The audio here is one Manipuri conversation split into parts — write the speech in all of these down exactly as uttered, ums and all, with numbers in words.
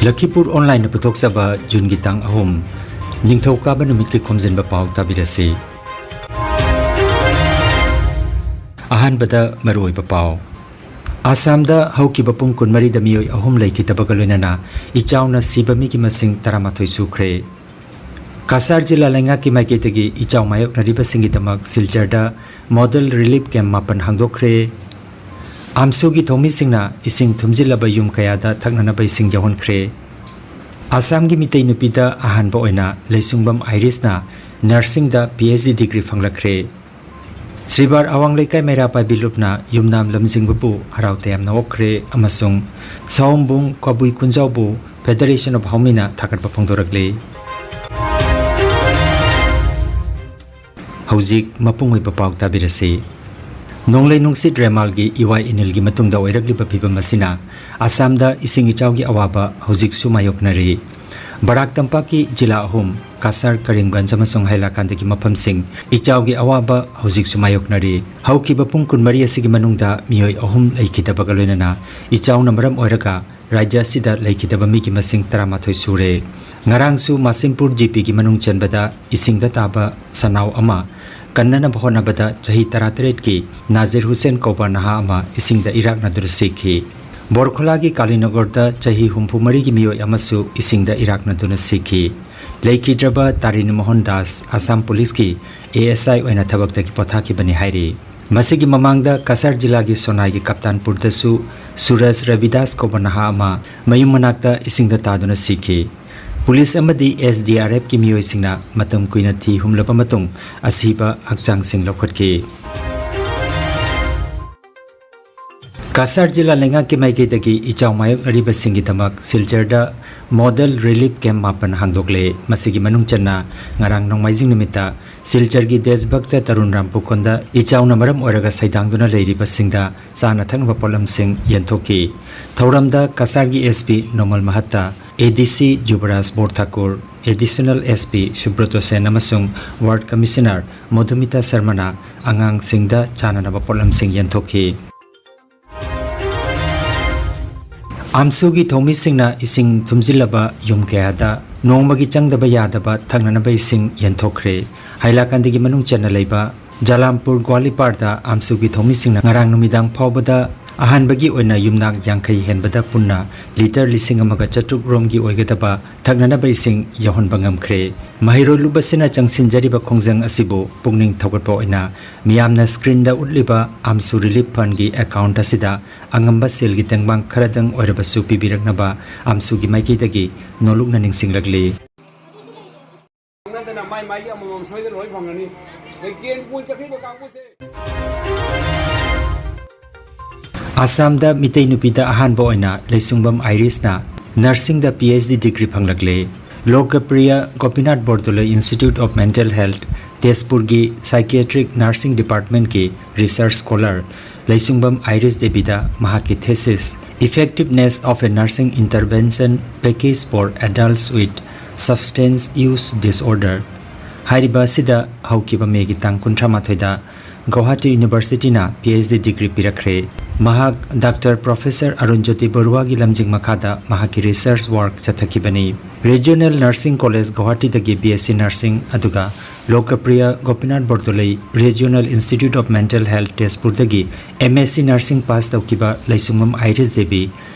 ꯂꯈꯤꯄꯨꯔ ꯑꯣꯟꯂꯥꯏꯟꯅ ꯄꯨꯊꯣꯛꯆꯕ ꯖꯨꯟꯒꯤ ꯇꯥꯡ ꯑꯍꯨꯝ, ꯅꯤꯡꯊꯧꯀꯥꯕ ꯅꯨꯃꯤꯠꯀꯤ ꯈꯣꯝꯖꯤꯟꯕ ꯄꯥꯎ ꯇꯥꯕꯤꯔꯁꯤ꯫ ꯑꯍꯥꯟꯕꯗ ꯃꯔꯨꯑꯣꯏꯕ ꯄꯥꯎ꯫ ꯑꯁꯥꯝꯗ ꯍꯧꯈꯤꯕ ꯄꯨꯡ ꯀꯨꯟꯃꯔꯤꯗ ꯃꯤꯑꯣꯏ ꯑꯍꯨꯝ ꯂꯩꯈꯤꯗꯕꯒ ꯂꯣꯏꯅꯅ ꯏꯆꯥꯎꯅ ꯁꯤꯕ ꯃꯤꯒꯤ ꯃꯁꯤꯡ ꯇꯔꯥꯃꯥꯊꯣꯏ ꯁꯨꯈ꯭ꯔꯦ꯫ ꯀꯁꯥꯔ ꯖꯤꯂꯥ ꯂꯩꯉꯥꯛꯀꯤ ꯃꯥꯏꯀꯩꯗꯒꯤ ꯏꯆꯥꯎ ꯃꯥꯌꯣꯛꯅꯔꯤꯕꯁꯤꯡꯒꯤꯗꯃꯛ ꯁꯤꯜꯆꯔꯗ ꯃꯣꯗꯦꯜ ꯔꯤꯂꯤꯐ ꯀꯦꯝꯞ ꯃꯥꯄꯟ ꯍꯥꯡꯗꯣꯛꯈ꯭ꯔꯦ꯫ ꯑꯝꯁꯨꯒꯤ ꯊꯧꯃꯤꯁꯤꯡꯅ ꯏꯁꯤꯡ ꯊꯨꯝꯖꯤꯜꯂꯕ ꯌꯨꯝ ꯀꯌꯥꯗ ꯊꯛꯅꯅꯕ ꯏꯁꯤꯡ ꯌꯧꯍꯟꯈ꯭ꯔꯦ꯫ ꯑꯁꯥꯝꯒꯤ ꯃꯤꯇꯩ ꯅꯨꯄꯤꯗ ꯑꯍꯥꯟꯕ ꯑꯣꯏꯅ ꯂꯩꯁꯨꯡꯕꯝ ꯑꯥꯏꯔꯤꯁꯅ ꯅꯔꯁꯤꯡꯗ ꯄꯤ ꯑꯩꯆ ꯗꯤ ꯗꯤꯒ꯭ꯔꯤ ꯐꯪꯂꯛꯈ꯭ꯔꯦ꯫ ꯁ꯭ꯔꯤꯕꯥꯔ ꯑꯋꯥꯡ ꯂꯩꯀꯥꯏ ꯃꯩꯔꯥ ꯄꯥꯏꯕꯤ ꯂꯨꯞꯅ ꯌꯨꯝꯅꯥꯝ ꯂꯝꯖꯤꯡꯕꯕꯨ ꯍꯔꯥꯎ ꯇꯌꯥꯝꯅ ꯑꯣꯛꯈ꯭ꯔꯦ ꯑꯃꯁꯨꯡ ꯁꯥꯑꯣꯝꯕꯨꯡ ꯀꯕꯨꯏ ꯀꯨꯟꯖꯥꯎꯕꯨ Federation of ꯍꯥꯎꯃꯤꯅ ꯊꯥꯒꯠꯄ ꯐꯣꯡꯗꯣꯔꯛꯂꯤ꯫ ꯍꯧꯖꯤꯛ ꯃꯄꯨꯡ ꯑꯣꯏꯕ ꯄꯥꯎ ꯇꯥꯕꯤꯔꯁꯤ꯫ ꯅꯣꯡꯂꯩ ꯅꯨꯡꯁꯤꯠ ꯔꯦꯃꯥꯜꯒꯤ ꯏꯋꯥ ꯏꯅꯤꯜꯒꯤ ꯃꯇꯨꯡꯗ ꯑꯣꯏꯔꯛꯂꯤꯕ ꯐꯤꯕꯝ ꯑꯁꯤꯅ ꯑꯁꯥꯝꯗ ꯏꯁꯤꯡ ꯏꯆꯥꯎꯒꯤ ꯑꯋꯥꯕ ꯍꯧꯖꯤꯛꯁꯨ ꯃꯥꯌꯣꯛꯅꯔꯤ꯫ ꯕꯔꯥꯛ ꯇꯝꯄꯥꯛꯀꯤ ꯖꯤꯂꯥ ꯑꯍꯨꯝ, ꯀꯁꯥꯔ, ꯀꯔꯤꯝꯒꯟꯖ ꯑꯃꯁꯨꯡ ꯍꯩꯂꯥꯀꯥꯟꯗꯒꯤ ꯃꯐꯝꯁꯤꯡ ꯏꯆꯥꯎꯒꯤ ꯑꯋꯥꯕ ꯍꯧꯖꯤꯛꯁꯨ ꯃꯥꯌꯣꯛꯅꯔꯤ꯫ ꯍꯧꯈꯤꯕ ꯄꯨꯡ ꯀꯨꯟꯃꯔꯤ ꯑꯁꯤꯒꯤ ꯃꯅꯨꯡꯗ ꯃꯤꯑꯣꯏ ꯑꯍꯨꯝ ꯂꯩꯈꯤꯗꯕꯒ ꯂꯣꯏꯅꯅ ꯏꯆꯥꯎꯅ ꯃꯔꯝ ꯑꯣꯏꯔꯒ ꯔꯥꯖ꯭ꯌ ꯑꯁꯤꯗ ꯂꯩꯈꯤꯗꯕ ꯃꯤꯒꯤ ꯃꯁꯤꯡ ꯇꯔꯥꯃꯥꯊꯣꯏ ꯁꯨꯔꯦ꯫ ꯉꯔꯥꯡꯁꯨ ꯃꯥꯁꯤꯝꯄꯨꯔ ꯖꯤ ꯄꯤꯒꯤ ꯃꯅꯨꯡ ꯆꯟꯕꯗ ꯏꯁꯤꯡꯗ ꯇꯥꯕ ꯁꯅꯥꯎ ꯑꯃ ꯀꯟꯅꯅꯕ ꯍꯣꯠꯅꯕꯗ ꯆꯍꯤ ꯇꯔꯥꯇꯔꯦꯠꯀꯤ ꯅꯥꯖꯤꯔ ꯍꯨꯁꯦꯟ ꯀꯧꯕ ꯅꯍꯥ ꯑꯃ ꯏꯁꯤꯡꯗ ꯏꯔꯥꯛꯅꯗꯨꯅ ꯁꯤꯈꯤ꯫ ꯕꯣꯔꯈꯣꯂꯥꯒꯤ ꯀꯥꯂꯤꯅꯒꯔꯗ ꯆꯍꯤ ꯍꯨꯝꯐꯨ ꯃꯔꯤꯒꯤ ꯃꯤꯑꯣꯏ ꯑꯃꯁꯨ ꯏꯁꯤꯡꯗ ꯏꯔꯥꯛꯅꯗꯨꯅ ꯁꯤꯈꯤ꯫ ꯂꯩꯈꯤꯗ꯭ꯔꯕ ꯇꯥꯔꯤꯅꯤ ꯃꯣꯍꯟ ꯗꯥꯁ ꯑꯁꯥꯝ ꯄꯨꯂꯤꯁꯀꯤ ꯑꯦ ꯑꯦꯁ ꯑꯥꯏ ꯑꯣꯏꯅ ꯊꯕꯛꯇꯒꯤ ꯄꯣꯊꯥꯈꯤꯕꯅꯤ ꯍꯥꯏꯔꯤ꯫ ꯃꯁꯤꯒꯤ ꯃꯃꯥꯡꯗ ꯀꯁꯥꯔ ꯖꯤꯂꯥꯒꯤ ꯁꯣꯅꯥꯏꯒꯤ ꯀꯞꯇꯥꯟꯄꯨꯔꯗꯁꯨ ꯁꯨꯔꯖ ꯔꯕꯤꯗꯥꯁ ꯀꯧꯕ ꯅꯍꯥ ꯑꯃ ꯃꯌꯨꯝ ꯃꯅꯥꯛꯇ ꯏꯁꯤꯡꯗ ꯇꯥꯗꯨꯅ ꯁꯤꯈꯤ꯫ ꯄꯨꯂꯤꯁ ꯑꯃꯗꯤ ꯑꯦꯁ ꯗꯤ ꯑꯥꯔ ꯑꯦꯐꯀꯤ ꯃꯤꯑꯣꯏꯁꯤꯡꯅ ꯃꯇꯝ ꯀꯨꯏꯅ ꯊꯤ ꯍꯨꯝꯂꯕ ꯃꯇꯨꯡ ꯑꯁꯤꯕ ꯍꯛꯆꯥꯡꯁꯤꯡ ꯂꯧꯈꯠꯈꯤ꯫ ꯀꯁꯥꯔ ꯖꯤꯂꯥ ꯂꯩꯉꯥꯛꯀꯤ ꯃꯥꯏꯀꯩꯗꯒꯤ ꯏꯆꯥꯎ ꯃꯥꯌꯣꯛꯅꯔꯤꯕꯁꯤꯡꯒꯤꯗꯃꯛ ꯁꯤꯜꯆꯔꯗ ꯃꯣꯗꯦꯜ ꯔꯤꯂꯤꯐ ꯀꯦꯝꯞ ꯃꯥꯄꯟ ꯍꯥꯡꯗꯣꯛꯂꯦ꯫ ꯃꯁꯤꯒꯤ ꯃꯅꯨꯡ ꯆꯟꯅ ꯉꯔꯥꯡ ꯅꯣꯡꯃꯥꯏꯖꯤꯡ ꯅꯨꯃꯤꯠꯇ ꯁꯤꯜꯆꯔꯒꯤ ꯗꯦꯁꯚꯛꯇ ꯇꯔꯨꯟ ꯔꯥꯝꯄꯨꯀꯣꯟꯗ ꯏꯆꯥꯎꯅ ꯃꯔꯝ ꯑꯣꯏꯔꯒ ꯁꯩꯗꯥꯡꯗꯨꯅ ꯂꯩꯔꯤꯕꯁꯤꯡꯗ ꯆꯥꯅ ꯊꯛꯅꯕ ꯄꯣꯠꯂꯝꯁꯤꯡ ꯌꯦꯟꯊꯣꯛꯈꯤ꯫ ꯊꯧꯔꯝꯗ ꯀꯁꯥꯔꯒꯤ ꯑꯦꯁ ꯄꯤ ꯅꯣꯃꯜ ꯃꯍꯠꯇ, ꯑꯦ ꯗꯤ ꯁꯤ ꯖꯨꯕꯔꯥꯖ ꯕꯣꯔ ꯊꯥꯀꯨꯔ, ꯑꯦꯗꯤꯁꯅꯦꯜ ꯑꯦꯁ ꯄꯤ ꯁꯨꯕ꯭ꯔꯇꯣ ꯁꯦꯟ ꯑꯃꯁꯨꯡ ꯋꯥꯔꯗ ꯀꯃꯤꯁꯅꯔ ꯃꯙꯨꯃꯤꯇꯥ ꯁꯔꯃꯅ ꯑꯉꯥꯡꯁꯤꯡꯗ ꯆꯥꯅꯅꯕ ꯄꯣꯠꯂꯝꯁꯤꯡ ꯌꯦꯟꯊꯣꯛꯈꯤ꯫ ꯑꯥꯝꯁꯨꯒꯤ ꯊꯧꯃꯤꯁꯤꯡꯅ ꯏꯁꯤꯡ ꯊꯨꯝꯖꯤꯜꯂꯕ ꯌꯨꯝ ꯀꯌꯥꯗ ꯅꯣꯡꯃꯒꯤ ꯆꯪꯗꯕ ꯌꯥꯗꯕ ꯊꯛꯅꯅꯕ ꯏꯁꯤꯡ ꯌꯦꯟꯊꯣꯛꯈ꯭ꯔꯦ꯫ ꯍꯥꯏꯂꯥꯀꯥꯟꯗꯤꯒꯤ ꯃꯅꯨꯡ ꯆꯟꯅ ꯂꯩꯕ ꯖꯂꯥꯝꯄꯨꯔ ꯒ꯭ꯋꯥꯂꯤꯄꯥꯔꯗ ꯑꯥꯝꯁꯨꯒꯤ ꯊꯧꯃꯤꯁꯤꯡꯅ ꯉꯔꯥꯡ ꯅꯨꯃꯤꯗꯥꯡ ꯐꯥꯎꯕꯗ ꯑꯍꯥꯟꯕꯒꯤ ꯑꯣꯏꯅ ꯌꯨꯝꯅꯥꯛ ꯌꯥꯡꯈꯩ ꯍꯦꯟꯕꯗ ꯄꯨꯟꯅ ꯂꯤꯇꯔ ꯂꯤꯁꯤꯡ ꯑꯃꯒ ꯆꯥꯇ꯭ꯔꯨꯛ ꯔꯣꯝꯒꯤ ꯑꯣꯏꯒꯗꯕ ꯊꯛꯅꯅꯕ ꯏꯁꯤꯡ ꯌꯧꯍꯟꯕ ꯉꯝꯈ꯭ꯔꯦ꯫ ꯃꯍꯩꯔꯣꯏ ꯂꯨꯞ ꯑꯁꯤꯅ ꯆꯪꯁꯤꯟꯖꯔꯤꯕ ꯈꯣꯡꯖꯪ ꯑꯁꯤꯕꯨ ꯄꯨꯛꯅꯤꯡ ꯊꯧꯒꯠꯄ ꯑꯣꯏꯅ ꯃꯤꯌꯥꯝꯅ ꯁ꯭ꯀ꯭ꯔꯤꯟꯗ ꯎꯠꯂꯤꯕ ꯑꯥꯝꯁꯨ ꯔꯤꯂꯤꯐ ꯐꯟꯒꯤ ꯑꯦꯀꯥꯎꯟꯠ ꯑꯁꯤꯗ ꯑꯉꯝꯕ ꯁꯦꯜꯒꯤ ꯇꯦꯡꯕꯥꯡ ꯈꯔꯗꯪ ꯑꯣꯏꯔꯕꯁꯨ ꯄꯤꯕꯤꯔꯛꯅꯕ ꯑꯥꯝꯁꯨꯒꯤ ꯃꯥꯏꯀꯩꯗꯒꯤ ꯅꯣꯂꯨꯛꯅ ꯅꯤꯡꯁꯤꯡꯂꯛꯂꯤ꯫ ꯅꯠꯇꯅ ꯃꯥꯏ ꯃꯥꯏꯒꯤ ꯑꯃꯃꯝ ꯁꯣꯏꯗꯅ ꯂꯣꯏ ꯐꯪꯒꯅꯤ꯫ ꯂꯩꯀꯦꯟ ꯄꯨꯟ ꯆꯠꯈꯤꯕ ꯀꯥꯡꯕꯨꯁꯦ꯫ ꯑꯁꯥꯝꯗ ꯃꯤꯇꯩ ꯅꯨꯄꯤꯗ ꯑꯍꯥꯟꯕ ꯑꯣꯏꯅ ꯂꯩꯁꯨꯡꯕꯝ ꯑꯥꯏꯔꯤꯁꯅ ꯅꯔꯁꯤꯡꯗ ꯄꯤ ꯑꯩꯆ ꯗꯤ ꯗꯤꯒ꯭ꯔꯤ ꯐꯪꯂꯛꯂꯦ꯫ Lokopriya Gopinath Bordoloi institute of mental health, ꯇꯦꯖꯄꯨꯔꯒꯤ ꯁꯥꯏꯀꯤꯌꯥꯇ꯭ꯔꯤꯛ ꯅꯔꯁꯤꯡ ꯗꯤꯄꯥꯔꯠꯃꯦꯟꯠꯀꯤ ꯔꯤꯁꯔꯆ ꯁ꯭ꯀꯣꯂꯔ ꯂꯩꯁꯨꯡꯕꯝ ꯑꯥꯏꯔꯤꯁ ꯗꯦꯕꯤꯗ ꯃꯍꯥꯛꯀꯤ thesis Effectiveness of a Nursing Intervention Package for Adults with Substance Use Disorder ꯍꯥꯏꯔꯤꯕ ꯑꯁꯤꯗ ꯍꯧꯈꯤꯕ ꯃꯦꯒꯤ ꯇꯥꯡ ꯀꯨꯟꯊ꯭ꯔꯥ ꯃꯥꯊꯣꯏꯗ ꯒꯧꯍꯥꯇꯤ ꯌꯨꯅꯤꯚꯔꯁꯤꯇꯤꯅ ꯄꯤ ꯑꯩꯆ ꯗꯤ ꯗꯤꯒ꯭ꯔꯤ ꯄꯤꯔꯛꯈ꯭ꯔꯦ꯫ ꯃꯍꯥꯛ ꯗꯥꯛꯇꯔ ꯄ꯭ꯔꯣꯐꯦꯁꯔ ꯑꯔꯨꯟ ꯖꯣꯇꯤ ꯕꯔꯨꯋꯥꯒꯤ ꯂꯝꯖꯤꯡ ꯃꯈꯥꯗ ꯃꯍꯥꯛꯀꯤ ꯔꯤꯁꯔꯆ ꯋꯥꯔꯛ ꯆꯠꯊꯈꯤꯕꯅꯤ꯫ ꯔꯤꯖꯤꯑꯣꯅꯦꯜ ꯅꯔꯁꯤꯡ ꯀꯣꯂꯦꯖ ꯒꯧꯍꯥꯇꯤꯗꯒꯤ ꯕꯤ ꯑꯦꯁ ꯁꯤ ꯅꯔꯁꯤꯡ, ꯑꯗꯨꯒ Lokopriya Gopinath Bordoloi regional institute of mental health ꯇꯦꯖꯄꯨꯔꯗꯒꯤ M S C nursing pass ꯇꯧꯈꯤꯕ ꯂꯩꯁꯨꯡꯕꯝ ꯑꯥꯏꯔꯤꯁ ꯗꯦꯕꯤ,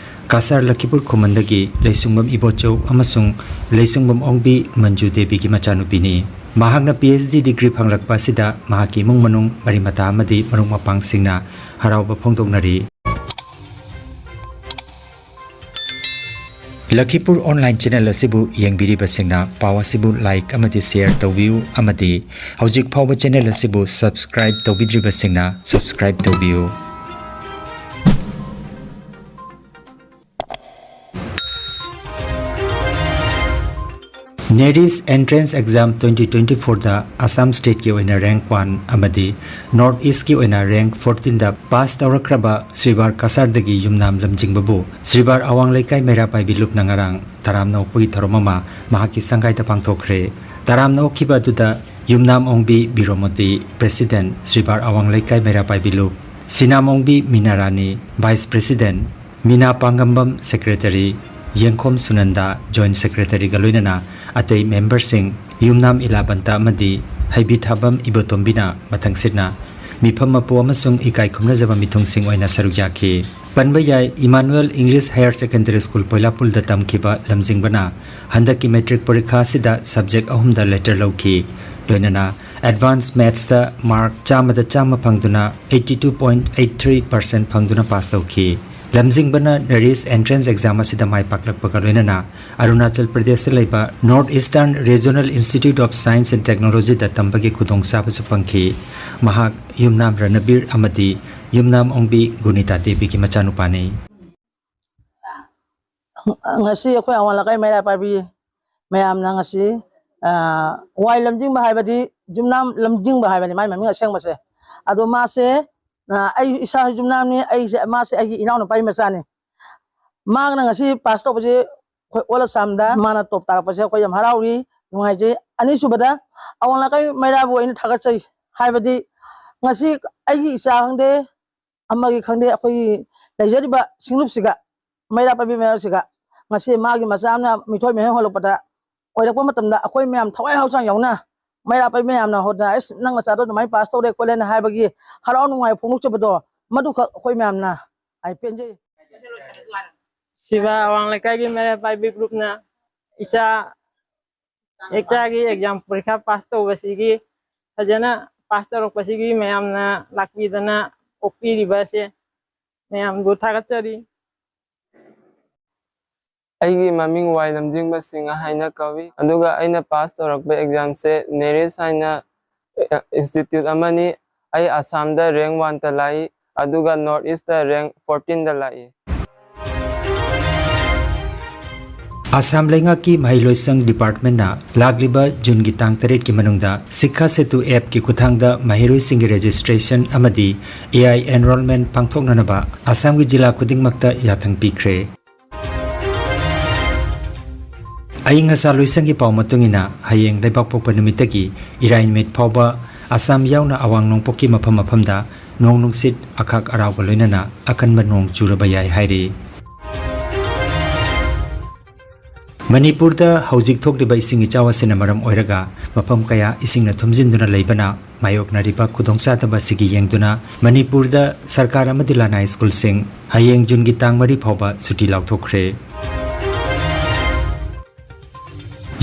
ꯀꯁꯥꯔ ꯂꯈꯤꯄꯨꯔ ꯈꯨꯃꯟꯗꯒꯤ ꯂꯩꯁꯨꯡꯕꯝ ꯏꯕꯣꯆꯧ ꯑꯃꯁꯨꯡ ꯂꯩꯁꯨꯡꯕꯝ ꯑꯣꯡꯕꯤ ꯃꯟꯖꯨ ꯗꯦꯕꯤꯒꯤ ꯃꯆꯥꯅꯨꯄꯤꯅꯤ꯫ ꯃꯍꯥꯛꯅ ꯄꯤ ꯑꯩꯆ ꯗꯤ ꯗꯤꯒ꯭ꯔꯤ ꯐꯪꯂꯛꯄ ꯑꯁꯤꯗ ꯃꯍꯥꯛꯀꯤ ꯏꯃꯨꯡ ꯃꯅꯨꯡ, ꯃꯔꯤ ꯃꯇꯥ ꯑꯃꯗꯤ ꯃꯔꯨꯞ ꯃꯄꯥꯡꯁꯤꯡꯅ ꯍꯔꯥꯎꯕ ꯐꯣꯡꯗꯣꯛꯅꯔꯤ꯫ ꯂꯈꯤꯄꯨꯔ ꯑꯣꯟꯂꯥꯏꯟ ꯆꯦꯅꯦꯜ ꯑꯁꯤꯕꯨ ꯌꯦꯡꯕꯤꯔꯤꯕꯁꯤꯡꯅ ꯄꯥꯎ ꯑꯁꯤꯕꯨ ꯂꯥꯏꯛ ꯑꯃꯗꯤ ꯁꯦꯌꯔ ꯇꯧꯕꯤꯌꯨ, ꯑꯃꯗꯤ ꯍꯧꯖꯤꯛ ꯐꯥꯎꯕ ꯆꯦꯅꯦꯜ ꯑꯁꯤꯕꯨ ꯁꯕꯁꯀ꯭ꯔꯥꯏꯕ ꯇꯧꯕꯤꯗ꯭ꯔꯤꯕꯁꯤꯡꯅ ꯁꯕꯁꯀ꯭ꯔꯥꯏꯕ ꯇꯧꯕꯤꯌꯨ꯫ ꯅꯦꯔꯤꯁ ꯑꯦꯟꯇ꯭ꯔꯦꯟꯁ ꯑꯦꯛꯖꯥꯝ ꯇ꯭ꯋꯦꯟꯇꯤ ꯇ꯭ꯋꯦꯟꯇꯤ ꯐꯣꯔꯗ ꯑꯁꯥꯝ ꯁ꯭ꯇꯦꯠꯀꯤ ꯑꯣꯏꯅ ꯔꯦꯡꯛ ꯋꯥꯟ ꯑꯃꯗꯤ ꯅꯣꯔꯠ ꯏꯁ꯭ꯠꯀꯤ ꯑꯣꯏꯅ ꯔꯦꯡꯛ ꯐꯣꯔꯇꯤꯟꯗ ꯄꯥꯁ ꯇꯧꯔꯛꯈ꯭ꯔꯕ ꯁ꯭ꯔꯤꯕꯥꯔ ꯀꯁꯥꯔꯗꯒꯤ ꯌꯨꯝꯅꯥꯝ ꯂꯝꯖꯤꯡꯕꯕꯨ ꯁ꯭ꯔꯤꯕꯥꯔ ꯑꯋꯥꯡ ꯂꯩꯀꯥꯏ ꯃꯩꯔꯥ ꯄꯥꯏꯕꯤ ꯂꯨꯞꯅ ꯉꯔꯥꯡ ꯇꯔꯥꯝꯅ ꯑꯣꯛꯄꯒꯤ ꯊꯧꯔꯝ ꯑꯃ ꯃꯍꯥꯛꯀꯤ ꯁꯪꯒꯥꯏꯗ ꯄꯥꯡꯊꯣꯛꯈ꯭ꯔꯦ꯫ ꯇꯔꯥꯝꯅ ꯑꯣꯛꯈꯤꯕ ꯑꯗꯨꯗ ꯌꯨꯝꯅꯥꯝ ꯑꯣꯡꯕꯤ ꯕꯤꯔꯣꯃꯣꯇꯤ, ꯄ꯭ꯔꯦꯁꯤꯗꯦꯟꯠ, ꯁ꯭ꯔꯤꯕꯥꯔ ꯑꯋꯥꯡ ꯂꯩꯀꯥꯏ ꯃꯩꯔꯥ ꯄꯥꯏꯕꯤ ꯂꯨꯞ, ꯁꯤꯅꯥꯝ ꯑꯣꯡꯕꯤ ꯃꯤꯅꯥ ꯔꯥꯅꯤ, ꯚꯥꯏꯁ ꯄ꯭ꯔꯦꯁꯤꯗꯦꯟꯠ, ꯃꯤꯅꯥ ꯄꯥꯡꯒꯝꯕꯝ, Secretary, ꯌꯦꯡꯈꯣꯝ ꯁꯨꯅꯟꯗꯥ, Joint Secretaryꯒ ꯂꯣꯏꯅꯅ ꯑꯇꯩ memberꯁꯤꯡ, ꯌꯨꯝꯅꯥꯝ ꯏꯂꯥꯕꯟꯇ ꯑꯃꯗꯤ ꯍꯩꯕꯤꯊꯥꯕꯝ ꯏꯕꯣꯇꯣꯝꯕꯤꯅ ꯃꯊꯪꯁꯤꯠꯅ ꯃꯤꯐꯝ ꯃꯄꯨ ꯑꯃꯁꯨꯡ ꯏꯀꯥꯏ ꯈꯨꯝꯅꯖꯕ ꯃꯤꯊꯨꯡꯁꯤꯡ ꯑꯣꯏꯅ ꯁꯔꯨꯛ ꯌꯥꯈꯤ꯫ ꯄꯟꯕ ꯌꯥꯏ, Emmanuel English Higher Secondary School ꯄꯣꯏꯂꯥꯄꯨꯜꯗ ꯇꯝꯈꯤꯕ ꯂꯝꯖꯤꯡꯕꯅ ꯍꯟꯗꯛꯀꯤ matric ꯄꯔꯤꯈꯥ ꯑꯁꯤꯗ subject ꯑꯍꯨꯝꯗ letter ꯂꯧꯈꯤ꯫ ꯂꯣꯏꯅꯅ Advanced Mathsꯇ mark ꯆꯥꯝꯃꯗ ꯆꯥꯝꯃ ꯐꯪꯗꯨꯅ eighty two point eight three percent ꯐꯪꯗꯨꯅ pass ꯇꯧꯈꯤ꯫ ꯂꯝꯖꯤꯡꯕꯅ NERIST entrance exam ꯑꯁꯤꯗ ꯃꯥꯏ ꯄꯥꯛꯂꯛꯄꯒ ꯂꯣꯏꯅꯅ ꯑꯔꯨꯅꯥꯆꯜ ꯄ꯭ꯔꯗꯦꯁꯇ ꯂꯩꯕ North Eastern Regional Institute of Science and Technologyꯗ ꯇꯝꯕꯒꯤ ꯈꯨꯗꯣꯡꯆꯥꯕꯁꯨ ꯐꯪꯈꯤ꯫ ꯃꯍꯥꯛ ꯌꯨꯝꯅꯥꯝ ꯔꯅꯕꯤꯔ ꯑꯃꯗꯤ ꯌꯨꯝꯅꯥꯝ ꯑꯣꯡꯕꯤ ꯒꯨꯅꯤꯇꯥ ꯗꯦꯕꯤꯒꯤ ꯃꯆꯥꯅꯨꯄꯥꯅꯤ꯫ ꯉꯁꯤ ꯑꯩꯈꯣꯏ ꯑꯋꯥꯡ ꯂꯩꯀꯥꯏ ꯃꯩꯔꯥ ꯄꯥꯏꯕꯤ ꯃꯌꯥꯝꯅ ꯉꯁꯤ, ꯑ, ꯋꯥꯏ ꯂꯝꯖꯤꯡꯕ ꯍꯥꯏꯕꯗꯤ ꯌꯨꯝꯅꯥꯝ ꯂꯝꯖꯤꯡꯕ ꯍꯥꯏꯕꯅꯤ ꯃꯥꯏ ꯃꯃꯤꯡ ꯑꯁꯦꯡꯕꯁꯦ꯫ ꯑꯗꯣ ꯃꯥꯁꯦ, ꯑ, ꯑꯩ ꯏꯁꯥ ꯌꯨꯝꯅꯥꯝꯅꯤ, ꯑꯩꯁꯦ, ꯃꯥꯁꯦ ꯑꯩꯒꯤ ꯏꯅꯥꯎꯅꯨꯄꯥꯒꯤ ꯃꯆꯥꯅꯤ꯫ ꯃꯥꯅ ꯉꯁꯤ pass ꯇꯧꯕꯁꯦ ꯑꯩꯈꯣꯏ all Assamꯗ ꯃꯥꯅ top ꯇꯥꯔꯛꯄꯁꯦ ꯑꯩꯈꯣꯏ ꯌꯥꯝ ꯍꯔꯥꯎꯔꯤ, ꯅꯨꯡꯉꯥꯏꯖꯩ꯫ ꯑꯅꯤꯁꯨꯕꯗ ꯑꯋꯥꯡ ꯂꯩꯀꯥꯏ ꯃꯩꯔꯥꯕꯨ ꯑꯩꯅ ꯊꯥꯒꯠꯆꯩ꯫ ꯍꯥꯏꯕꯗꯤ ꯉꯁꯤ ꯑꯩꯒꯤ ꯏꯆꯥ ꯈꯪꯗꯦ, ꯑꯃꯒꯤ ꯈꯪꯗꯦ, ꯑꯩꯈꯣꯏꯒꯤ ꯂꯩꯖꯔꯤꯕ ꯁꯤꯡꯂꯨꯞꯁꯤꯒ, ꯃꯩꯔꯥ ꯄꯥꯏꯕꯤ ꯃꯌꯥꯝꯁꯤꯒ ꯉꯁꯤ ꯃꯥꯒꯤ ꯃꯆꯥ ꯑꯃꯅ ꯃꯤꯊꯣꯏ ꯃꯍꯦꯟ ꯍꯣꯜꯂꯛꯄꯗ ꯑꯣꯏꯔꯛꯄ ꯃꯇꯝꯗ ꯑꯩꯈꯣꯏ ꯃꯌꯥꯝ ꯊꯋꯥꯏ ꯍꯛꯆꯥꯡ ꯌꯥꯎꯅ ꯃꯩꯔꯥ ꯄꯥꯏꯕꯤ ꯃꯌꯥꯝꯅ ꯍꯣꯠꯅ, "ꯑꯁ, ꯅꯪ ꯅꯆꯥꯗꯣ ꯑꯗꯨꯃꯥꯏꯅ pass ꯇꯧꯔꯦ ꯈꯣꯠꯂꯦꯅ" ꯍꯥꯏꯕꯒꯤ ꯍꯔꯥꯎ ꯅꯨꯡꯉꯥꯏ ꯐꯣꯡꯗꯣꯛꯆꯕꯗꯣ, ꯃꯗꯨꯈꯛ ꯑꯩꯈꯣꯏ ꯃꯌꯥꯝꯅ ꯑꯩ ꯄꯦꯟꯖꯩ꯫ ꯁꯤꯕꯥ ꯑꯋꯥꯡ ꯂꯩꯀꯥꯏꯒꯤ ꯃꯩꯔꯥ ꯄꯥꯏꯕꯤ groupꯅ ꯏꯆꯥ ꯏꯆꯥꯒꯤ exam ꯄꯔꯤꯈꯥ pass ꯇꯧꯕꯁꯤꯒꯤ, ꯐꯖꯅ pass ꯇꯧꯔꯛꯄꯁꯤꯒꯤ ꯃꯌꯥꯝꯅ ꯂꯥꯛꯄꯤꯗꯅ ꯑꯣꯛꯄꯤꯔꯤꯕꯁꯦ ꯃꯌꯥꯝꯕꯨ ꯊꯥꯒꯠꯆꯔꯤ꯫ ꯑꯩꯒꯤ ꯃꯃꯤꯡ ꯋꯥꯏ ꯂꯝꯖꯤꯡꯕ ꯁꯤꯡꯍ ꯍꯥꯏꯅ ꯀꯧꯏ, ꯑꯗꯨꯒ ꯑꯩꯅ pass ꯇꯧꯔꯛꯄ examꯁꯦ NERIST ꯍꯥꯏꯅ institute ꯑꯃꯅꯤ꯫ ꯑꯩ ꯑꯁꯥꯝꯗ rank oneꯇ ꯂꯥꯛꯏ, ꯑꯗꯨꯒ North Eastꯇ rank fourteenꯗ ꯂꯥꯛꯏ꯫ ꯑꯁꯥꯝ ꯂꯩꯉꯥꯛꯀꯤ ꯃꯍꯩꯂꯣꯏꯁꯪ departmentꯅ ꯂꯥꯛꯂꯤꯕ Juneꯒꯤ ꯇꯥꯡ ꯇꯔꯦꯠꯀꯤ ꯃꯅꯨꯡꯗ Shiksha Setu appꯀꯤ ꯈꯨꯠꯊꯥꯡꯗ ꯃꯍꯩꯔꯣꯏꯁꯤꯡꯒꯤ registration ꯑꯃꯗꯤ AI enrollment ꯄꯥꯡꯊꯣꯛꯅꯅꯕ ꯑꯁꯥꯝꯒꯤ ꯖꯤꯂꯥ ꯈꯨꯗꯤꯡꯃꯛꯇ ꯌꯥꯊꯪ ꯄꯤꯈ꯭ꯔꯦ꯫ ꯑꯏꯪ ꯑꯁꯥ ꯂꯣꯏꯁꯪꯒꯤ ꯄꯥꯎ ꯃꯇꯨꯡ ꯏꯟꯅ, ꯍꯌꯦꯡ ꯂꯩꯕꯥꯛꯄꯣꯛꯄ ꯅꯨꯃꯤꯠꯇꯒꯤ ꯏꯔꯥꯏ ꯅꯨꯃꯤꯠ ꯐꯥꯎꯕ ꯑꯁꯥꯝ ꯌꯥꯎꯅ ꯑꯋꯥꯡ ꯅꯣꯡꯄꯣꯛꯀꯤ ꯃꯐꯝ ꯃꯐꯝꯗ ꯅꯣꯡ ꯅꯨꯡꯁꯤꯠ, ꯑꯈꯥꯛ ꯑꯔꯥꯎꯒ ꯂꯣꯏꯅꯅ ꯑꯀꯟꯕ ꯅꯣꯡ ꯆꯨꯔꯕ ꯌꯥꯏ ꯍꯥꯏꯔꯤ꯫ ꯃꯅꯤꯄꯨꯔꯗ ꯍꯧꯖꯤꯛ ꯊꯣꯛꯂꯤꯕ ꯏꯁꯤꯡ ꯏꯆꯥꯎ ꯑꯁꯤꯅ ꯃꯔꯝ ꯑꯣꯏꯔꯒ ꯃꯐꯝ ꯀꯌꯥ ꯏꯁꯤꯡꯅ ꯊꯨꯝꯖꯤꯟꯗꯨꯅ ꯂꯩꯕꯅ ꯃꯥꯌꯣꯛꯅꯔꯤꯕ ꯈꯨꯗꯣꯡꯆꯥꯗꯕ ꯑꯁꯤꯒꯤ ꯌꯦꯡꯗꯨꯅ ꯃꯅꯤꯄꯨꯔꯗ ꯁꯔꯀꯥꯔ ꯑꯃꯗꯤ ꯂꯅꯥꯏ ꯁ꯭ꯀꯨꯜꯁꯤꯡ ꯍꯌꯦꯡ ꯖꯨꯟꯒꯤ ꯇꯥꯡ ꯃꯔꯤ ꯐꯥꯎꯕ ꯁꯨꯇꯤ ꯂꯥꯎꯊꯣꯛꯈ꯭ꯔꯦ꯫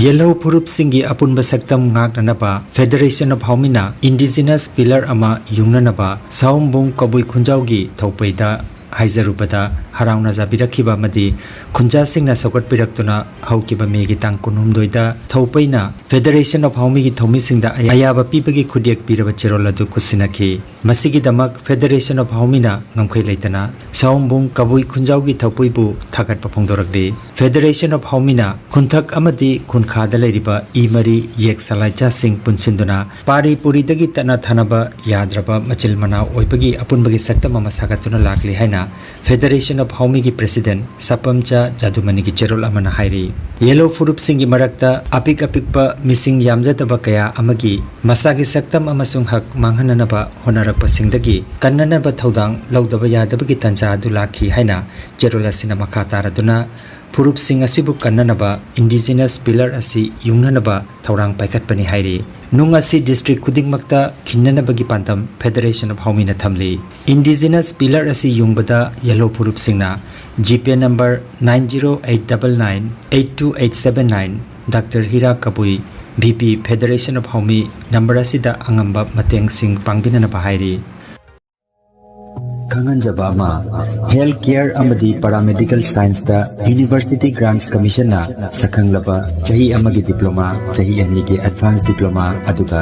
ꯌꯦꯜꯍꯧ ꯐꯨꯔꯨꯞꯁꯤꯡꯒꯤ ꯑꯄꯨꯟꯕ ꯁꯛꯇꯝ ꯉꯥꯛꯅꯅꯕ Federation of ꯍꯥꯎꯃꯤꯅ indigenous pillar ꯑꯃ ꯌꯨꯡꯅꯅꯕ ꯁꯥꯎꯝꯕꯨꯡ ꯀꯕꯨꯏ ꯈꯨꯟꯖꯥꯎꯒꯤ ꯊꯧꯄꯩꯗ ꯍꯥꯏꯖꯔꯨꯕꯗ ꯍꯔꯥꯎꯅ ꯌꯥꯕꯤꯔꯛꯈꯤꯕ ꯑꯃꯗꯤ ꯈꯨꯟꯖꯥꯁꯤꯡꯅ ꯁꯧꯒꯠꯄꯤꯔꯛꯇꯨꯅ ꯍꯧꯈꯤꯕ ꯃꯦꯒꯤ ꯇꯥꯡ ꯀꯨꯟꯍꯨꯝꯗꯣꯏꯗ ꯊꯧꯄꯩꯅ Federation of ꯍꯥꯎꯃꯤꯒꯤ ꯊꯧꯃꯤꯁꯤꯡꯗ ꯑꯌꯥꯕ ꯄꯤꯕꯒꯤ ꯈꯨꯠꯌꯦꯛ ꯄꯤꯔꯕ ꯆꯦꯔꯣꯜ ꯑꯗꯨ ꯈꯨꯠꯁꯤꯟꯅꯈꯤ꯫ ꯃꯁꯤꯒꯤꯗꯃꯛ Federation of ꯍꯥꯎꯃꯤꯅ ꯉꯝꯈꯩ ꯂꯩꯇꯅ ꯁꯥꯎꯝꯕꯨꯡ ꯀꯕꯨꯏ ꯈꯨꯟꯖꯥꯎꯒꯤ ꯊꯧꯄꯨꯏꯕꯨ ꯊꯥꯒꯠꯄ ꯐꯣꯡꯗꯣꯔꯛꯂꯤ꯫ Federation of ꯍꯥꯎꯃꯤꯅ ꯈꯨꯟꯊꯛ ꯑꯃꯗꯤ ꯈꯨꯟꯈꯥꯗ ꯂꯩꯔꯤꯕ ꯏ ꯃꯔꯤ ꯌꯦꯛ ꯁꯂꯥꯏꯆꯥꯁꯤꯡ ꯄꯨꯟꯁꯤꯟꯗꯨꯅ ꯄꯥꯔꯤ ꯄꯨꯔꯤꯗꯒꯤ ꯇꯠꯅ ꯊꯥꯅꯕ ꯌꯥꯗ꯭ꯔꯕ ꯃꯆꯤꯜ ꯃꯅꯥꯎ ꯑꯣꯏꯕꯒꯤ ꯑꯄꯨꯟꯕꯒꯤ ꯁꯛꯇꯝ ꯑꯃ ꯁꯥꯒꯠꯇꯨꯅ ꯂꯥꯛꯂꯤ ꯍꯥꯏꯅ Federation of ꯍꯥꯎꯃꯤꯒꯤ President ꯁꯄꯝꯆꯥ ꯖꯥꯗꯨꯃꯅꯤꯒꯤ ꯆꯦꯔꯣꯜ ꯑꯃꯅ ꯍꯥꯏꯔꯤ꯫ ꯌꯦꯜꯍꯧ ꯐꯨꯔꯨꯞꯁꯤꯡꯒꯤ ꯃꯔꯛꯇ ꯑꯄꯤꯛ ꯑꯄꯤꯛꯄ ꯃꯤꯁꯤꯡ ꯌꯥꯝꯖꯗꯕ ꯀꯌꯥ ꯑꯃꯒꯤ ꯃꯁꯥꯒꯤ ꯁꯛꯇꯝ ꯑꯃꯁꯨꯡ ꯍꯛ ꯃꯥꯡꯍꯟꯅꯅꯕ ꯍꯣꯠꯅꯔꯛꯄꯁꯤꯡꯗꯒꯤ ꯀꯟꯅꯅꯕ ꯊꯧꯗꯥꯡ ꯂꯧꯗꯕ ꯌꯥꯗꯕꯒꯤ ꯇꯥꯟꯖꯥ ꯑꯗꯨ ꯂꯥꯛꯈꯤ ꯍꯥꯏꯅ ꯆꯦꯔꯣꯜ ꯑꯁꯤꯅ ꯃꯈꯥ ꯇꯥꯔꯗꯨꯅ ꯐꯨꯔꯨꯞꯁꯤꯡ ꯑꯁꯤꯕꯨ ꯀꯟꯅꯅꯕ indigenous pillar ꯑꯁꯤ ꯌꯨꯡꯅꯅꯕ ꯊꯧꯔꯥꯡ ꯄꯥꯏꯈꯠꯄꯅꯤ ꯍꯥꯏꯔꯤ꯫ ꯅꯨꯡ ꯑꯁꯤ district ꯈꯨꯗꯤꯡꯃꯛꯇ ꯈꯤꯟꯅꯅꯕꯒꯤ ꯄꯥꯟꯗꯝ Federation of ꯍꯥꯎꯃꯤꯅ ꯊꯝꯂꯤ꯫ Indigenous pillar ꯑꯁꯤ ꯌꯨꯡꯕꯗ ꯌꯦꯜꯍꯧ ꯐꯨꯔꯨꯞꯁꯤꯡꯅ GPay number nine zero eight double nine eight two eight seven nine, Doctor ꯍꯤꯔꯥ Kabui, VP Federation of ꯍꯥꯎꯃꯤ number ꯑꯁꯤꯗ ꯑꯉꯝꯕ ꯃꯇꯦꯡꯁꯤꯡ ꯄꯥꯡꯕꯤꯅꯅꯕ ꯍꯥꯏꯔꯤ꯫ ꯈꯪꯍꯟꯖꯕ ꯑꯃ, health care ꯑꯃꯗꯤ paramedical scienceꯇ University Grants Commissionꯅ ꯁꯛꯈꯪꯂꯕ ꯆꯍꯤ ꯑꯃꯒꯤ diploma, ꯆꯍꯤ ꯑꯅꯤꯒꯤ advanced diploma, ꯑꯗꯨꯒ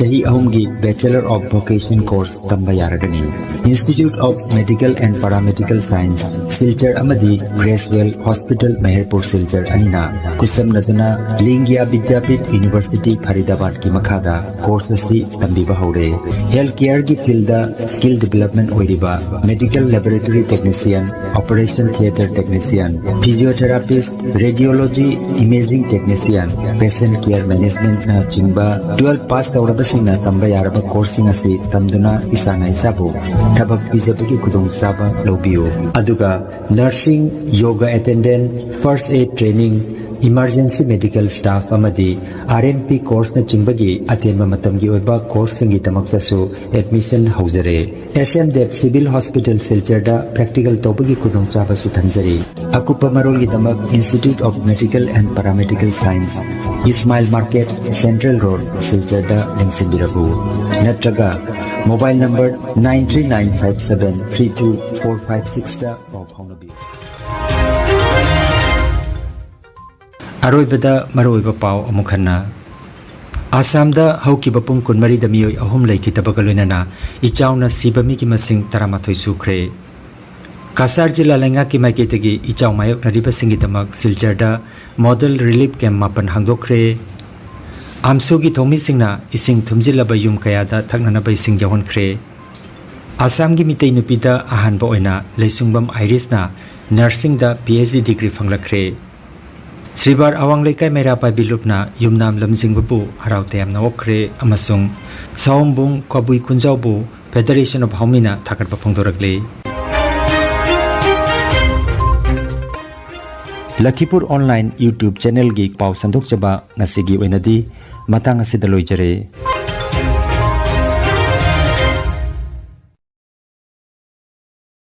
ꯆꯍꯤ ꯑꯍꯨꯝꯒꯤ Bachelor of Vocation course ꯇꯝꯕ ꯌꯥꯔꯒꯅꯤ꯫ Institute of Medical and Paramedical Science, Silchar ꯑꯃꯗꯤ Creswell Hospital, ꯃꯦꯍꯔꯄꯨꯔ ꯁꯤꯜꯆꯔ ꯑꯅꯤꯅ ꯈꯨꯠꯁꯝꯅꯗꯨꯅ ꯂꯤꯡꯒ꯭ꯌꯥ ꯕꯤꯗ꯭ꯌꯥꯄꯤꯊ University, ꯐꯔꯤꯗꯥꯕꯥꯗꯀꯤ ꯃꯈꯥꯗ course ꯑꯁꯤ ꯇꯝꯕꯤꯕ ꯍꯧꯔꯦ꯫ Health careꯒꯤ fieldꯗ skill development ꯑꯣꯏꯔꯤꯕ Medical Laboratory Technician, Operation Theatre Technician, Physiotherapist, Radiology, Imaging Technician, Patient Care Managementꯅꯆꯤꯡꯕ twelve pass ꯇꯧꯔꯕꯁꯤꯡꯅ ꯇꯝꯕ ꯌꯥꯔꯕ courseꯁꯤꯡ ꯑꯁꯤ ꯇꯝꯗꯨꯅ ꯏꯁꯥꯅ ꯏꯁꯥꯕꯨ ꯊꯕꯛ ꯄꯤꯖꯕꯒꯤ ꯈꯨꯗꯣꯡꯆꯥꯕ ꯂꯧꯕꯤꯌꯨ꯫ ꯑꯗꯨꯒ nursing, yoga attendant, first aid training, emergency medical staff ꯑꯃꯗꯤ R M P courseꯅꯆꯤꯡꯕꯒꯤ ꯑꯇꯦꯟꯕ ꯃꯇꯝꯒꯤ ꯑꯣꯏꯕ courseꯁꯤꯡꯒꯤꯗꯃꯛꯇꯁꯨ admission ꯍꯧꯖꯔꯦ꯫ S M Dev Civil Hospital ꯁꯤꯜꯆꯔꯗ practical ꯇꯧꯕꯒꯤ ꯈꯨꯗꯣꯡꯆꯥꯕꯁꯨ ꯊꯝꯖꯔꯤ꯫ ꯑꯀꯨꯞꯄ ꯃꯔꯣꯜꯒꯤꯗꯃꯛ Institute of Medical and Paramedical Science, Ismail Market, Central Road, ꯁꯤꯜꯆꯔꯗ ꯂꯦꯡꯁꯤꯟꯕꯤꯔꯛꯎ꯫ ꯅꯠꯇ꯭ꯔꯒ mobile number nine three nine five seven three two four five sixꯇ ꯄꯥꯎ ꯐꯥꯎꯅꯕꯤꯌꯨ꯫ ꯑꯔꯣꯏꯕꯗ ꯃꯔꯨꯑꯣꯏꯕ ꯄꯥꯎ ꯑꯃꯨꯛ ꯍꯟꯅ꯫ ꯑꯁꯥꯝꯗ ꯍꯧꯈꯤꯕ ꯄꯨꯡ ꯀꯨꯟꯃꯔꯤꯗ ꯃꯤꯑꯣꯏ ꯑꯍꯨꯝ ꯂꯩꯈꯤꯗꯕꯒ ꯂꯣꯏꯅꯅ ꯏꯆꯥꯎꯅ ꯁꯤꯕ ꯃꯤꯒꯤ ꯃꯁꯤꯡ ꯇꯔꯥꯃꯥꯊꯣꯏ ꯁꯨꯈ꯭ꯔꯦ꯫ ꯀꯁꯥꯔ ꯖꯤꯂꯥ ꯂꯩꯉꯥꯛꯀꯤ ꯃꯥꯏꯀꯩꯗꯒꯤ ꯏꯆꯥꯎ ꯃꯥꯌꯣꯛꯅꯔꯤꯕꯁꯤꯡꯒꯤꯗꯃꯛ ꯁꯤꯜꯆꯔꯗ model relief camp ꯃꯥꯄꯟ ꯍꯥꯡꯗꯣꯛꯈ꯭ꯔꯦ꯫ ꯑꯝꯁꯨꯒꯤ ꯊꯧꯃꯤꯁꯤꯡꯅ ꯏꯁꯤꯡ ꯊꯨꯝꯖꯤꯜꯂꯕ ꯌꯨꯝ ꯀꯌꯥꯗ ꯊꯛꯅꯅꯕ ꯏꯁꯤꯡ ꯌꯧꯍꯟꯈ꯭ꯔꯦ꯫ ꯑꯁꯥꯝꯒꯤ ꯃꯤꯇꯩ ꯅꯨꯄꯤꯗ ꯑꯍꯥꯟꯕ ꯑꯣꯏꯅ Leishangbam ꯑꯥꯏꯔꯤꯁꯅ nursingꯗ P H D degree ꯐꯪꯂꯛꯈ꯭ꯔꯦ꯫ ꯁ꯭ꯔꯤꯕꯥꯔ ꯑꯋꯥꯡ ꯂꯩꯀꯥꯏ ꯃꯩꯔꯥ ꯄꯥꯏꯕꯤ ꯂꯨꯞꯅ ꯌꯨꯝꯅꯥꯝ ꯂꯝꯖꯤꯡꯕꯕꯨ ꯍꯔꯥꯎ ꯇꯌꯥꯝꯅ ꯑꯣꯛꯈ꯭ꯔꯦ ꯑꯃꯁꯨꯡ ꯁꯥꯑꯣꯝꯕꯨꯡ ꯀꯕꯨꯏ ꯈꯨꯟꯖꯥꯎꯕꯨ Federation of ꯍꯥꯎꯃꯤꯅ ꯊꯥꯒꯠꯄ ꯐꯣꯡꯗꯣꯔꯛꯂꯤ꯫ ꯂꯈꯤꯄꯨꯔ online YouTube channelꯒꯤ ꯄꯥꯎ ꯁꯟꯗꯣꯛꯆꯕ ꯉꯁꯤꯒꯤ ꯑꯣꯏꯅꯗꯤ ꯃꯇꯥꯡ ꯑꯁꯤꯗ ꯂꯣꯏꯖꯔꯦ꯫